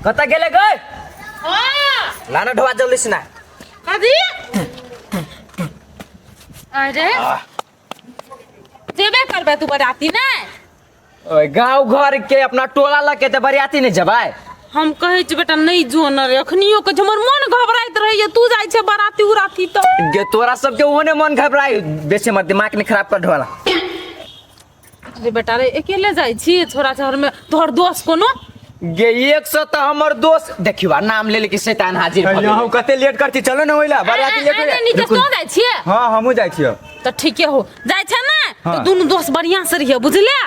कतऽ गेले गए? लाना ढोआ जल्दी से ना। कथी? अरे जेबे करबै तू बराती ने? ओए गांव घर के अपना टोला लग के तऽ बरियाती नहीं जबै। हम कहै छी बेटा नहीं जो न रे, अखनियो के हमर मन घबराइत रहैया, तू जाइ छै बराती उराती तऽ। गे तोरा सबके ओहने मन घबराई, बेसी हमर दिमाग नहीं खराब कर ढोला। अरे बेटा रे, अकेले जाइ छी छोरा शहर में, तोहर दोस्त कोनो? गे 100 तऽ हमर दोस्त देखियो आ नाम ले ले के शैतान हाजिर भऽ गेलै। अहूँ कते लेट करती, चलो ना ओइला बरियाती लेट हो अरे नीचे तो जाइ छियै? हाँ हमहूँ जाइ छियै। तऽ ठीके हो जाइ छै ने तऽ हाँ। दुनू दोस्त बढ़िया से रहिए बुझले,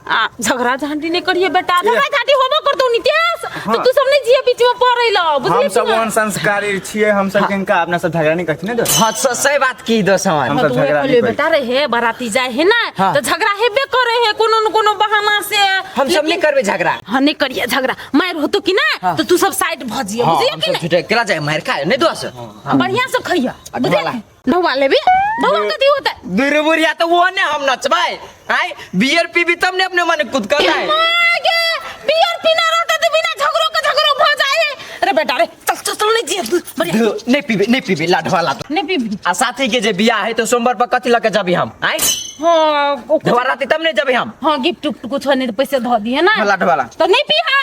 आ झगड़ा झांटी नहीं करिए बेटा, झगड़ा झांटी होबो करतो नितेश तो तू सब नहीं जिए बीच में पड़े ल, बुझले? हम सब ओहन संस्कारी छियै, हम सब किनका अपना सब झगड़ा नहीं करती ने दोस्त। हाँ सही बात की दोस्त हमार। हम सब तो झगड़ा नहीं कहलियो करै। बेटा रे, हे बाराती जाए है ना हाँ। तो झगड़ा हेबे करे है कोनो न कोनो बहाना से। हम सब नहीं करबे झगड़ा। हाँ नहीं करिए झगड़ा, मार होतो कि ना हाँ। तो तू सब साइड भ जिए, हाँ, बुझलिए हम कि सब नहीं? झूठे केला जाए मार खाए नहीं दोस्त। हाँ। बढ़िया से खइया, आ, बुझलिए? ढोला। ढौआ लेबी? ढौआ कथी होता? दुर्बुरिया तो वो ने हम नचबाय आय बियर पीबी तब ने अपने मन कूद कर आय। मागे बियर पीना रहता तो बिना झगड़ो के झगड़ो भ जाए। अरे बेटा रे, चल चल चल, नहीं जिए तू बढ़िया। नहीं पीबी, नहीं पीबी लाढवा ला तो। नहीं पीबी। आ साथी के जे बियाह है तो सोमवार पर कथी लके जबी हम आय? हाँ, ढोआ राती तब ने जबी हम। हाँ गिफ्ट उफ्ट कुछ नहीं तो पैसे धो दिए ना। हाँ, लाढवा ला। तो नहीं पीहा?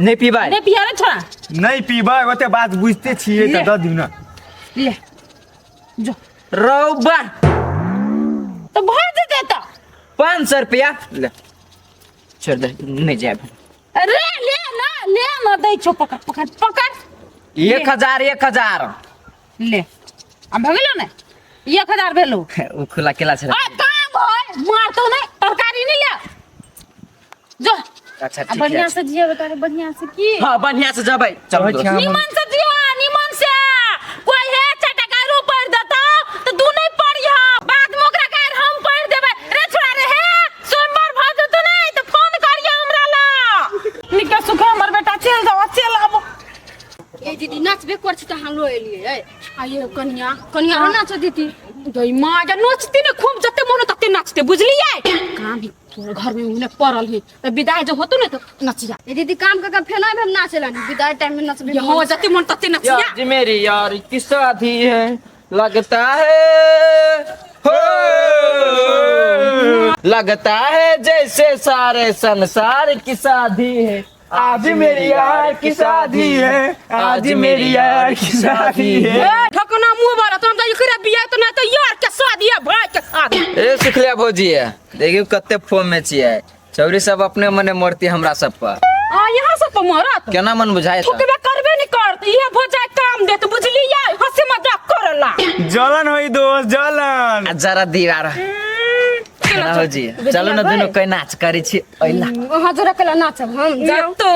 नहीं पीबाय। नहीं पीहा रे छोड़ा। नहीं पीबै, ओते बात बुझते छियै तऽ दऽ दियौ ना। ले जो। रौबा। तो भर देते तो 500 रुपया ले, छोड़ दे, नहीं जाए। अरे ले ना, ले ना, दै छो, पकड़ पकड़ पकड़। 1000 1000। ले आ भगलो ने, 1000 भेलो। उ खुला केला छे। आ काम होय मारतो नहीं, तरकारी नहीं ले जो। अच्छा आ ठीक बढ़िया है। से जिया बता रे, बढ़िया से की। हाँ बढ़िया से जबै, चलो दोस्त। निमन से जिया, निमन से। कोई है चाटा गारो पढ़ देता तो तू नहीं पढ़िया, बाद में ओकरा गार हम पढ़ देबै। रे छोड़ा रे, हे सोमवार भ जेतो नहीं तो फोन करिया हमरा ला। निका सुख हमर बेटा, चल जाओ चल आबो। ए दीदी नाचबे कर छी त हम लो एलिए। ए आइए कनिया, कनिया रो नाच दीदी। गई माँ जा नोचती ने खूब, जते मन तते नाचते बुझलिए। काम भी तोर घर में उने पड़ल है तो विदाई जो होतो ने तो नचिया। ए दीदी काम कर के फेर आबे हम नाचेला नहीं, विदाई टाइम में नचबे। हो जते मन तते नचिया। आज मेरी यार की शादी है लगता है, हो लगता है जैसे सारे संसार की शादी है। आज मेरी यार की शादी है, आज मेरी यार की शादी है। ए ठकना मुंह वाला, तो हम जाई करे बियाह तो ना तो यार के शादी है, भाई के शादी। ए सुखलिया भौजी है, देखियो कते फोन में छियै चौरी सब, अपने मने मरती हमरा सब पर। आ यहाँ सब पर मरत केना मन बुझाय? ठुकबे करबे नहीं करत, ये भो जाए काम देत बुझलिए, हंसी मजाक करला। जलन होई दोस्त जलन। आ जरा दीवार केना भौजी, चलो ना दुनू कोई नाच करै छी ओइला। वहां जरा कला नाचब हम जाओ। तो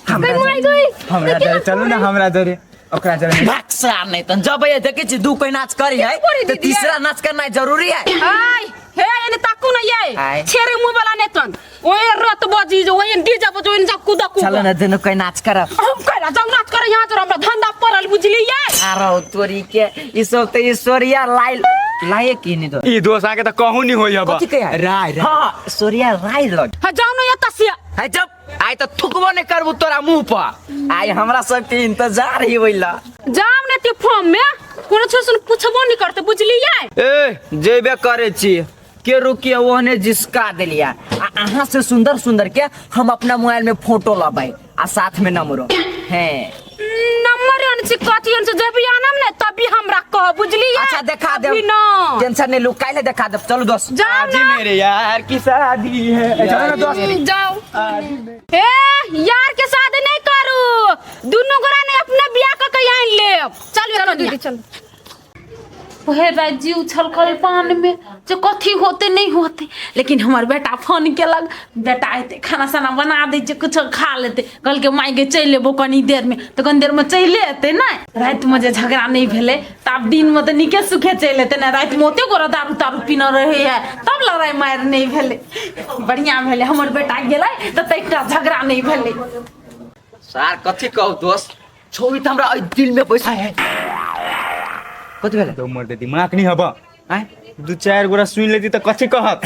हमरा माय गई। हमरा जरे चलू ना, हमरा जरे ओकरा जरे। बक्सा नहीं तन जब ये देखे छी दू कोई नाच करी है तो तीसरा नाच करना जरूरी है। आय हे एने ताकू ना ये आय। छेरे मुंह वाला ने तन ओए रत बजी जो ओए डीजे बजो ओए जा कूदा कूदा। चलो ना दुनू कोई नाच करब। हम कहला जाऊ नाच करे यहाँ जरा हमरा धंधा पड़ल बुझलिए। आरो तोरी के ई सब तो ईश्वरिया लाइल लाए की नहीं तो ई दोस्त आके त कहूं नहीं होई अब। कथी के है? राय राय। हाँ ईश्वरिया राय लग। हां जाऊ ना ये तसिया। है जब आइ तो थुकबो नहीं करबू तोरा मुंह पर, आइ हमरा सबके इंतजार ही होइला। जाऊ ने ते फॉर्म में कोनो छो सुन पूछबो नहीं करते बुझलिए। ए जेबे करे छी के रुकिए ओहने जिसका देलिया, आ अहाँ से सुंदर सुंदर के हम अपना मोबाइल में फोटो लबै आ साथ में नंबरो है। नंबर अन से कथी अन से जब भी आनम ने तभी हमरा कह बुझलिए। अच्छा देखा देब, अभी ना टेंशन नहीं लू, काल्हि देखा देब। चलू दोस्त। जाओ आज ना। मेरे यार की शादी है। ए, चलो ना दोस्त। जाओ। ए यार के शादी नहीं करू, दुनू गोरा ने अपना बियाह क के आन लेब। चल चलो दीदी चलो। वह रात जी उछलकल पान में जो कथी होते नहीं होते, लेकिन हमार बेटा फोन केलक, बेटा एते खाना साना बना दै छै कुछो खा लेते, कहलकै माय गे चलि एबो कनी देर में, तऽ कनी देर में चलि एतै ने। रातिमे जे झगड़ा नहीं भेलै तऽ आब दिनमे तऽ नीके सुखे चलि एतै ने, रातिमे ओते गोरा दारू तारू पीने रहै है तब लड़ाइ मारि नहि भेलै, बढ़िआँ भेलै। हमर बेटा गेलै तऽ तैटा झगड़ा नहि भेलै। सार कथी कहू दोस्त, छोड़ी तऽ हमरा एहि दिल में पैसा है। कथी भेलै? तो मर दे दिमाग नहीं हबा। आँय? दू चारि गोरा सुनि लेती तऽ कथी कहत?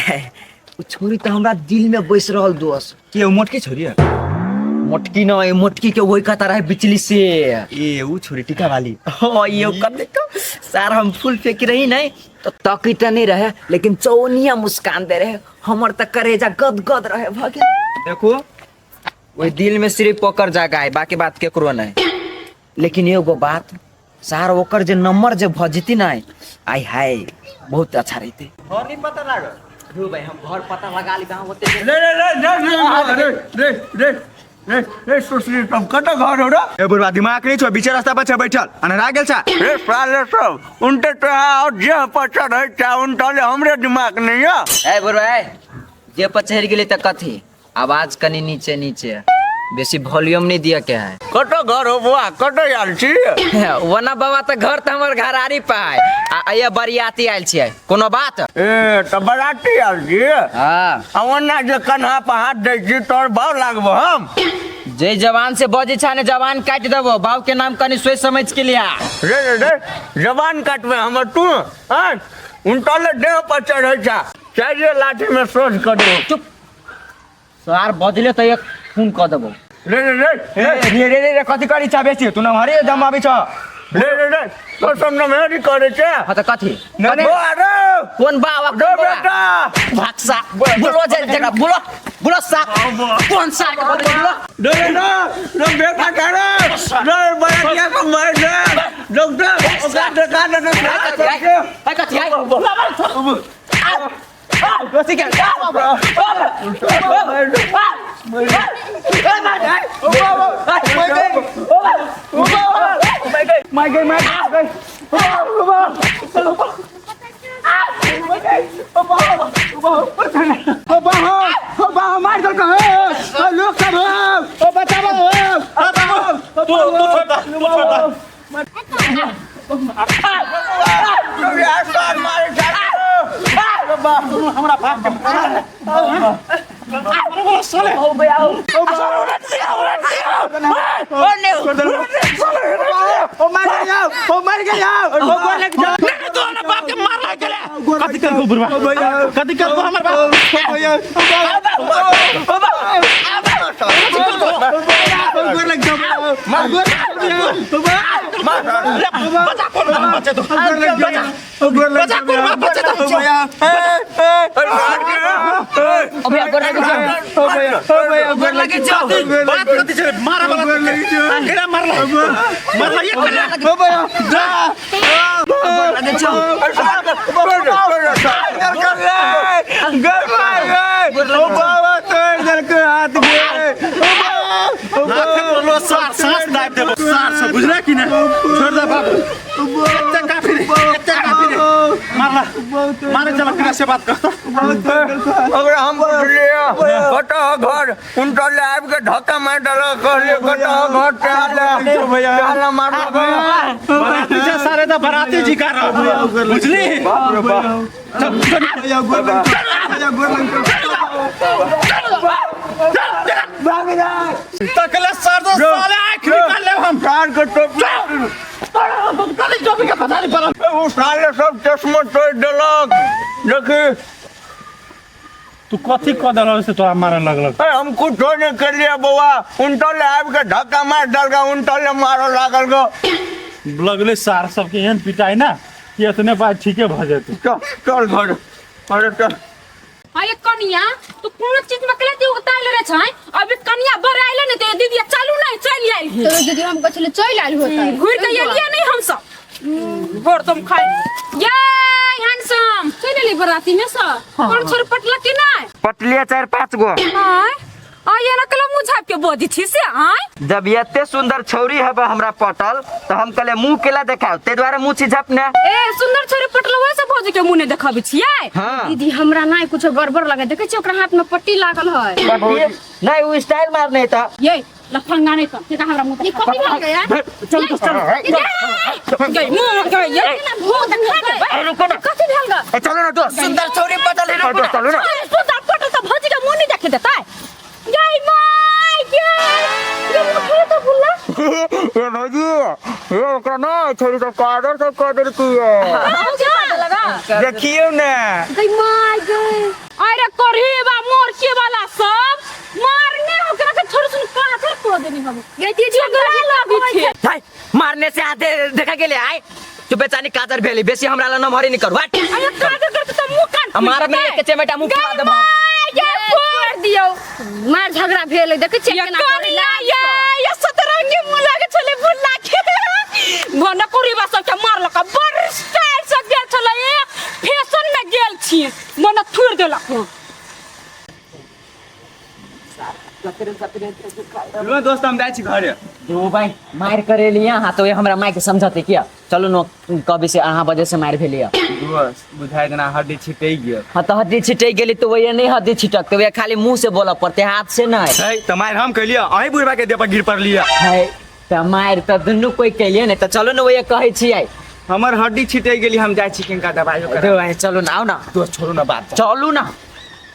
ओ छोरी तऽ हमरा दिल में बैस रहल दोस्त। के ओ मोटकी छोरी है? मोटकी न मोटकी के वही कहता रहे बिजली से। ए ऊ छोरी टीका वाली। हो यो कते सार हम फूल फेंक रही नहीं तो तकी तो नहीं रहे, लेकिन चौनिया मुस्कान दे रहे, हमर त करेजा गद गद रहे भगे। देखो वही दिल में सिर्फ ओकर जगह है, बाकी बात केकरो नहीं। लेकिन एगो बात सार ओकर जे नंबर जे भजती नहीं, आई हाय बहुत अच्छा रहते। घर नहीं पता लागल। रू भाई हम घर पता लगा ली कहाँ होते। रे रे रे रे रे रे रे रे रे सुश्री तुम कत घर हो रे? ए बुढ़वा दिमाग नहीं छो, बीचे रास्ता पर छे बैठल अनहरा गेल छा। रे साले सब उनटे तो और जे पर चढ़ै छा उनटले हमरे दिमाग नहीं है। ए बुढ़वा ए जे पर चढ़ गेली त कथी आवाज कनी नीचे नीचे, बेसी वॉल्यूम नहीं दिया के है। कत घर हो बुआ, कत आयल छी? वना बाबा त घर त हमर घर आरी पाए आ अया बरियाती आयल छियै, कोनो बात? ए त बराती आयल छी। हां आ ओना जे कन्हा पर हाथ दै छी तोर भाव लागबो हम। जे जवान से बजै छा ने जवान काटि देबो, बाप के नाम कनी सोच समझ के लिया। रे रे रे जवान काटबे हमर तू? हां उनटले देह पर चढ़ै छा, चारिये लाठी में सोच कर दो। चुप सार बजले त एक फोन क देबो। रे रे रे ए रे रे रे कथी करी छा बेसी तू नमहरे जमाबै छ। रे रे रे तो सब नमहरी करे छे। हां त कथी? नहीं, नहीं। बौआ रे कोन बाबा रे बेटा भागसा बोलो जे जगह बोलो बोलो सा कोन सा के बोलो रे रे रे रे बेटा रे रे बड़ा को मार दे डॉक्टर ओकरा देखा दे। है कथी है? बेसी के my गई my गई। मार दल कहो लोग सब ओ बताबो तू तू छोड़ दे, तू छोड़ दे। यार मार जा हमरा बाप के साले हो गया हो। ओ मर गया ओ मर गया ओ गोर लग जा। नहीं तो ना बाप के मारला गेले। कथी करबो बुढ़वा, कथी करबो हमर बाप? गोर लग जा बचा कोन बचे तो गोर लग बचा कोन बचे तो। अबे गोर लग जा। गोर लग जा। बात कथी छै मारा वाला केरा मारला मारला ये केरा। गोर लग जा। हाथे बोलो सार सांस दाबि देबो सार से, बुझले कि नै? छोड़ दे बाप, एते काफी रे, एते काफी रे। मारला मारे चल करा से बात कर। ओकरा हम पुछलियै कतऽ घर, उनटले आबि के धक्का मारि देलक, कहलियै कतऽ घर चल मारलक। बराती छै सारे त बराती जी का रह, बुझली? चल चल तकले सर दो साले आंख निकाल ले हम। सार के टोपी कली टोपी के पता नहीं पड़ल। ओ साले सब चश्मा तोड़ि देलक। देखी तू कथी क देलक से तोरा मारे लगलक? ए हम कुछो नहीं केलियै बौआ, उनटले आबि के धक्का मारि देलक, उनटले मारऽ लागल गो। लगले सार सबके एहन पिटाई ना कि एतने बात ठीके भ जेतै। चल चल घर, अरे चल। अरे कनिया तू कोनो चीज में कला दी उतार ले छै, अभी कनिया बर आइले ने ते दीदी चालू नहीं चल आइल ही। तो दीदी हम कछले चल आइल होता घुर के एलिए नहीं हम सब भोर तुम खाई ये हैंडसम चल एली बराती में स कौन छोर पटला कि नहीं? पटलिया 4-5 गो। आय आय ना कला मुंह झाप के बजी छी से आय। जब एते सुंदर छौरी हबे हमरा पटल त हम कहले मुंह केला देखाओ, ते द्वारे मुंह छी झपने। ए सुंदर छोरी पटल वैसे से भौजी के मुंह ने देखाबे छियै। हाँ। दीदी हमरा ना कुछ गड़बड़ लगे, देखे छी ओकरा हाथ में पट्टी लागल है। नहीं वो स्टाइल मार नहीं था। ये लफंगा नहीं तो तेरा हमरा मुंह देख कथी भऽ गया? चल तो चल गई मुंह गई ये ना भूत खा गई। रुको ना। कथी भेल ग? चलो ना दोस्त, सुंदर छौरी पटल है, रुको ना। चलो ना। अरे सुंदर पटल त भौजी के मुंह नहीं देखे देता। गई my गई ये मुंह तो भुला। ये भौजी ये ओकरा ना छोरी के कादर सब कर देलकी है। लगा देखियो ना। गई my गई। अरे करही बा मोर के वाला सब मारने ओकरा के छोड़ सुन काकर हम ये झगड़ा लागै छै। हाय, मारने से आधे देखा गेले आय तू बेचानी काजर भेली बेसी हमरा ला नमहरी नहीं करू हट। अरे काजर करते त मुंह कान हमारा में एक चमेटा मुंह फुला देबो। ये फोड़ दियौ। मार झगड़ा भेलै देखै छियै केना करै ये ये सतरंगी मुंह लागे छले भुल्ला के भन कुरीबा सबके मारलक बड़ स्टाइल से गेल छले ए फैशन में गेल छी मन थुर देलक। लो दोस्त हम जाइ छी घरे। दो भाई मार करे लिया। हाँ तो ये हमरा माय के समझते किया चलो नो कभी से अहाँ वजह से मार भेलिया। दोस्त बुझाइ देना हड्डी छिटै गेल। हाँ तो हड्डी छिटै गेली तो वही नहीं हड्डी छिटकते वही खाली मुंह से बोलऽ पड़ते हाथ से नहीं। है त मार हम कैलिया अहीं बुढ़बा के देह पर गिर पड़लिया। है त मार त दुनू कोई कैलिए नहीं त चलो न वही कहै छियै हमर हड्डी छिटै गेली हम जाइ छी किनका दबाइयो दो करा। भाई चलो न आओ ना दोस्त छोड़ू ना बात चलू ना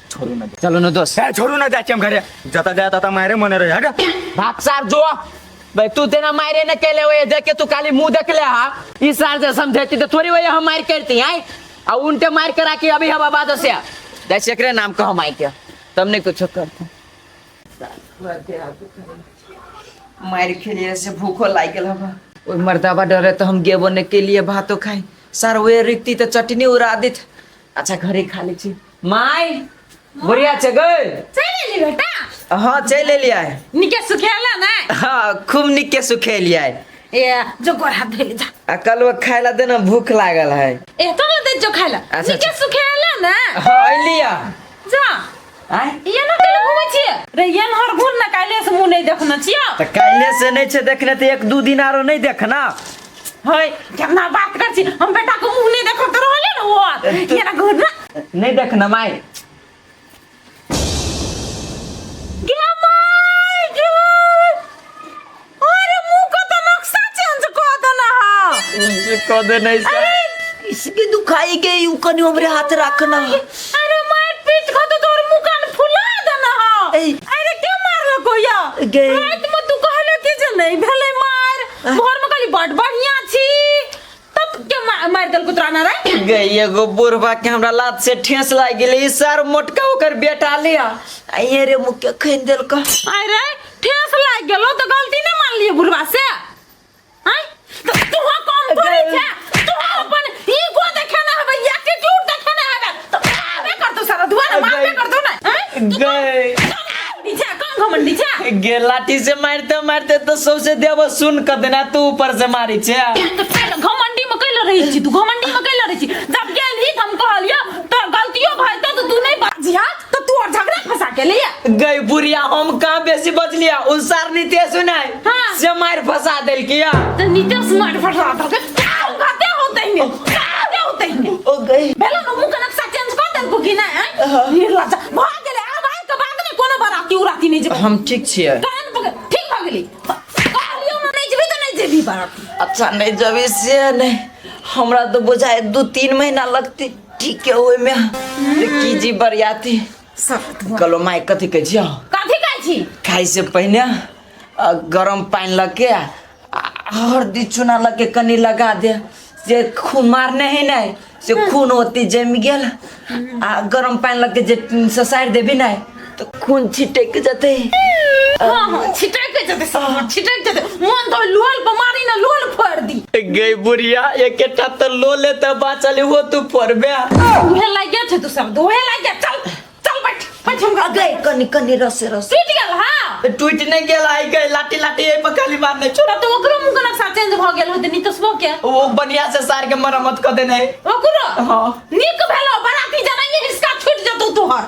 छोड़ू ना चलो न दोस्त। है छोड़ू ना जाइ छी हम घरे जता जाय तता मारे मने रहे हट। भाग सार जो भाई तू तेना मारे न केले वही देख के तू खाली मुंह देख ले। हा ई सार से समझेती तो थोड़ी वही हम मार करती आए आ उनटे मार करा के अभी हम आबाद से जैसे एकरे नाम कह मार के तब नहीं कुछ करते। मार खेलिए से भूखो लाग गेल हवा ओइ मर्दाबा डरे तो हम गेबो ने के लिए भातो खाई सार वे रिक्ति तो चटनी उड़ा देत। अच्छा घरे खा ले छी माय बढ़िया छै गई चलि एली बेटा। हाँ चलि एलियै। निके सुखेला नै? हाँ खूब निके सुखेलियै। ए जो गोर हाथ धोइ ले जा। आ कल वो खाय ला देना भूख लागल है। ए तो ना दे जो खाय ला। अच्छा, निके सुखेला ना? हाँ एलिया जा। आय ये ना कल घुमै छियै रे ये हर घूर ना काल्हि से मुंह नहीं देखना छियै। त काल्हि से नहीं छै देखने त एक दू दिन आरो नहीं देखना। है केना बात कर छी हम बेटा के मुंह नहीं देखब त रहले न होत। ये ना घूर ना नहीं देखना माय। गे my गे अरे मुंह को तो नक्शा चेंज कर देना हा क दे नहीं सर इसके दुखाई गई उ कनी हमरे हाथ रखना। अरे मार पीट खा तो तोर मुंह कान फुला देना हा। अरे के मारल कोया गे। रात में तू कहले कि जे नहीं भेलै मार घर में कहली बड़ बढ़िया छी तब के मार देल कुतरा ना रे। गे एगो बुढ़बा के हमरा लात से ठेस लाग गेलै ई सार मोटका ओकर बेटा लिया आ ये रे मुख के खैन देलक। अरे ठेस लाग गेलो तो गलती नहीं मान लिए बुढ़बा से आय तो तू कम थोड़ी छे तू अपन ई गो देखे ना हबे एटीट्यूड देखे ना हबे तो मारबे कर दो सारा दुआ ना मारबे कर दो ना आय गे नीचे कम घमंडी छे। गे लाठी से मारते मारते तो सबसे देव सुन क देना तू ऊपर से मारी छे। तो पहले घमंडी में कैले रही छी तू घमंडी में कैले रही छी जब गेल ही हम कहलियो तो गलतियो भइल तो तू नहीं बाजी हा तो तू और झगड़ा फंसा के लिए। गई बुढ़िया हम कहाँ बेसी बचलिया उस सार नीतीश सुनाई हाँ। से मार फंसा देल किया तो नीतीश मार फंसा देल का उगाते होते ही का होते ही ओ गई भेलो न मुंह के नक्शा चेंज कर देल को कि ना निर्लज्ज भा गेले आब आइ के बाद में कोनो बाराती उराती नहीं जेबै। हम ठीक छियै कान पकड़ ठीक भ गेली कहलियो न नहीं जेबी तो नहीं जेबी बाराती। अच्छा नहीं जेबी से नहीं हमरा तो बुझाए 2-3 महीना लगते ठीक है ओय में की जी बरियाती कलो my कथी कहै छियै? कथी कहै छी? खाइ से पहिने गरम पानि लऽ के हरदी चूना लऽ के कनी लगा दे से खून मारने है नहीं से खून ओती जमि गेल आ गरम पानि लऽ के जे ससारि देबी नहीं तो खून छिटक जतै। हाँ हाँ छिटक जतै सब छिटक जतै मन तो लोल पर मारी ना लोल फोड़ दी। गई बुढ़िया एकेटा तो लोले त बाचल हो तू फोड़बे। उहे लागि गेल छै तू सब उहे लागि गेल चल चल बैठ बैठ हम गई कनी कनी रसे रसे टूट गेल। हां टूट नहीं गेल आई गई लाठी लाठी एहि पर खाली मारने छौ। तब तो ओकरो मुंह के नक्शा चेंज भ गेल होतै नीतीशबो के। ओ बढ़िया से सार के मरम्मत क देने ओकरो हां नीक भेलो बराती जनाइए हिसका छूट जतौ तोहर।